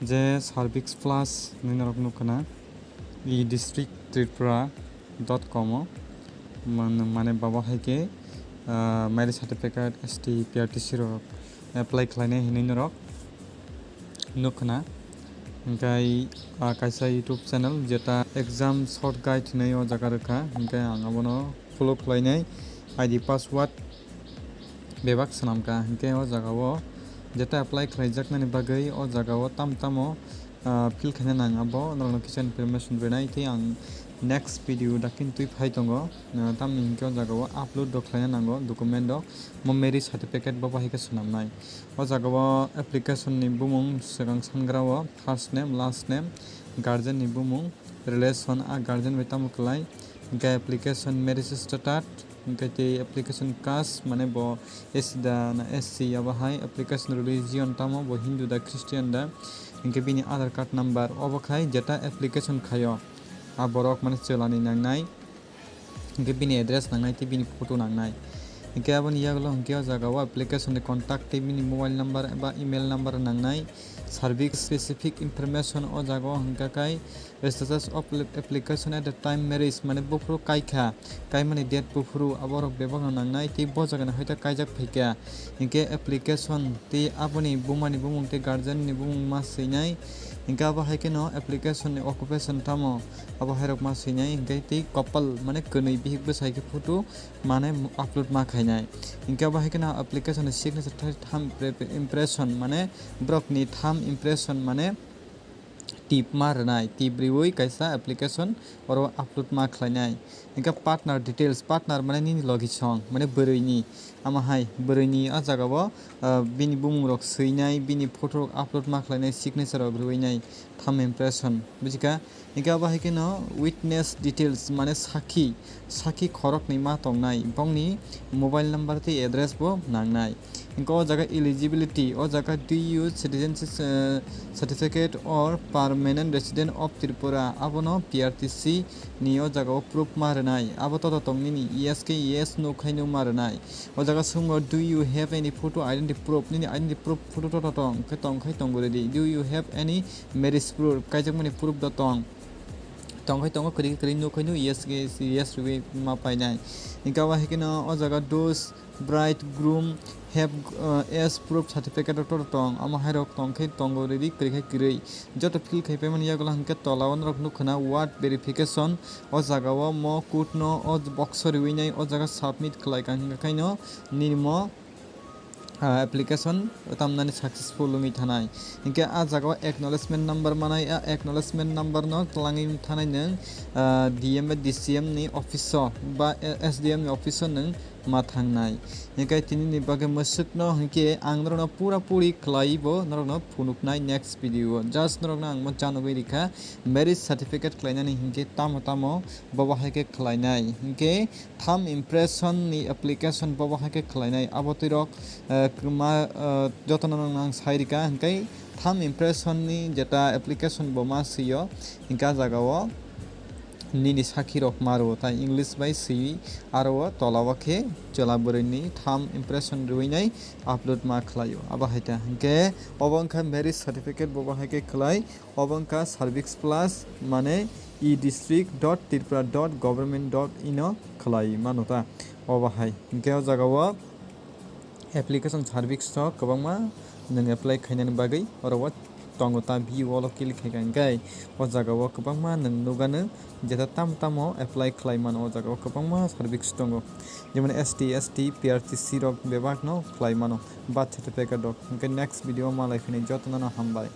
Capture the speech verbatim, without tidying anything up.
Je Service Plus hinwi norok nukha na, e district tripura dot com o man-, mane babo hai khe, ah, marriage certificate S T P R T C rok apply khlainai hinwi norok nukha na. Hinkhe, ah, kaisa YouTube channel jeta exam short guide hinwi o jaga rwkha, hinkhe ang abono follow khlainai, I D password bebak swnamkha, hinkhe o jagao jeta apply khlaijaknani bagwi o jagao tam tamo, ah, fill khaina nang, abo norokno kisa information rwnai, tei ang next video dakhin twi phai tongo, ah, tamni hinkhe o jagao upload rok khlaina nango document rok, mo marriage certificate bo bahai khe swnamnai. O jagao application ni bumung swkang sangrao first name, last name, guardian ni bumung, relation, a guardian bai tamo kwlai, hinkhe application marriage status, hinkhe tei application caste, mane bo S C da na S C, abo hai application religion tamo bo Hindu da Christian da, hinkhe bini Aadhaar card number, obo khai jeta application khaio a borok mane chwlani nangnai, hinkhe bini address nangnai tei bini photo nangnai. Hinkhe aboni yagulo hinkhe o jagao application ni contact tei bini mobile number ba email number nangnai. Service specific information o jagao hinkha khai status of application at the time marriage, mane buphuru kaikha, kaimani date buphuru, aborok bebakno nangnai tei bo jagani hoite kaijak phaikha. Hinkhe application tei aboni bumani bumung tei guardian ni bumung ma swinai. Hinkhe abo hai kheno application ni occupation tamo, abo hairok ma swinai. Hinkhe tei couple mane kwnwi bihik bwsai khe photo mane upload ma khainai. Hinkhe abo hai kheno application ni signature thai tham impre-, impression mane borokni tham impression mane tip ma rwnai, tip riui kaisa application oro upload ma khlainai. Hinkhe partner details, partner mane nini logi song, mane bwrwini, amo hai bwrwini o jagao, ah, bini bumung rok swinai, bini photo rok upload ma khlainai, signature rok rwinai, tham impression, bujikha? Hinkhe abo hai kheno witness details, mane sakhi, sakhi khoroknwi ma tongnai, bongni mobile number tei address bo nangnai. Hinkhe o jaga eligibility, o jaga do you citizenship, eh, certificate or permanent resident of Tripura, abono P R T C ni o jaga o proof ma rwnai, abo toto tong nini, yes khe yes, no khai no ma rwnai. O jaga swngo, do you have any photo identity proof, nini identity proof photo toto tong khe tong khai tongo ready, do you have any marriage proof, kaijakmani proof da tong? Tong khai tongo, kwrwi kwrwi nukho no, yes, yes, yes rwui ma painai. Hinkhe abo hai kheno o jaga does bride groom have, uh, as proof certificate rok tong, amo hai rok tong khai tongo ready, kwrwi khai kwrwi. Joto fill khai paimani yagulo hinkhe tola o norok nukho na word verification, o jaga o mo code no o box o riui nai, o jaga submit khlai kha hinkhe khaino nini mo ah, application tamnani successful wngwi thanai. Hinkhe ah jaga o acknowledgement number manai, ah acknowledgement number no twlangwi thanai nwng, ah, D M ba D C M ni office o ba, eh, S D M ni office o nwng ma thangnai. Hinkhe tini ni bagwi mwswk no hinkhe ang norok no pura puri khlai bo norok no phunuknai next video o. Just norok no ang mo chanogwi rikha marriage certificate khlainani hinkhe tamo tamo bobo hai khe khlainai. Hinkhe tham impression ni application bobo hai khe khlainai. Abo twi rok, eh, kwma, eh, jotono nang sai rika, hinkhe tham impression ni jeta application bo ma swi o, hinkhe ah jaga o nini sakhi rok ma rwo, tai English bai swi aro o tola o khe chwla bwrwi ni tham impression rwui nai upload ma khlai o. Abo hai ta hinkhe obo wngkha marriage certificate, bobo hai khe khlai. Obo wngkha Service Plus, mane e district dot tripura dot government dot in o khlai mano ta. Obo hai. Hinkhe o jaga o application service rok kwbangma nwng apply khainani bagwi oro o tongo ta, view o click khai kha hinkhe o jaga o kwbangma nwng nukgano jeta tamo tamo apply khlai mano. O jaga o kwbangma service tongo, jemon S T, S T, P R T C rok bebak no khlai mano, birth certificate rok. Hinkhe next video o malai phini jotono no hambai.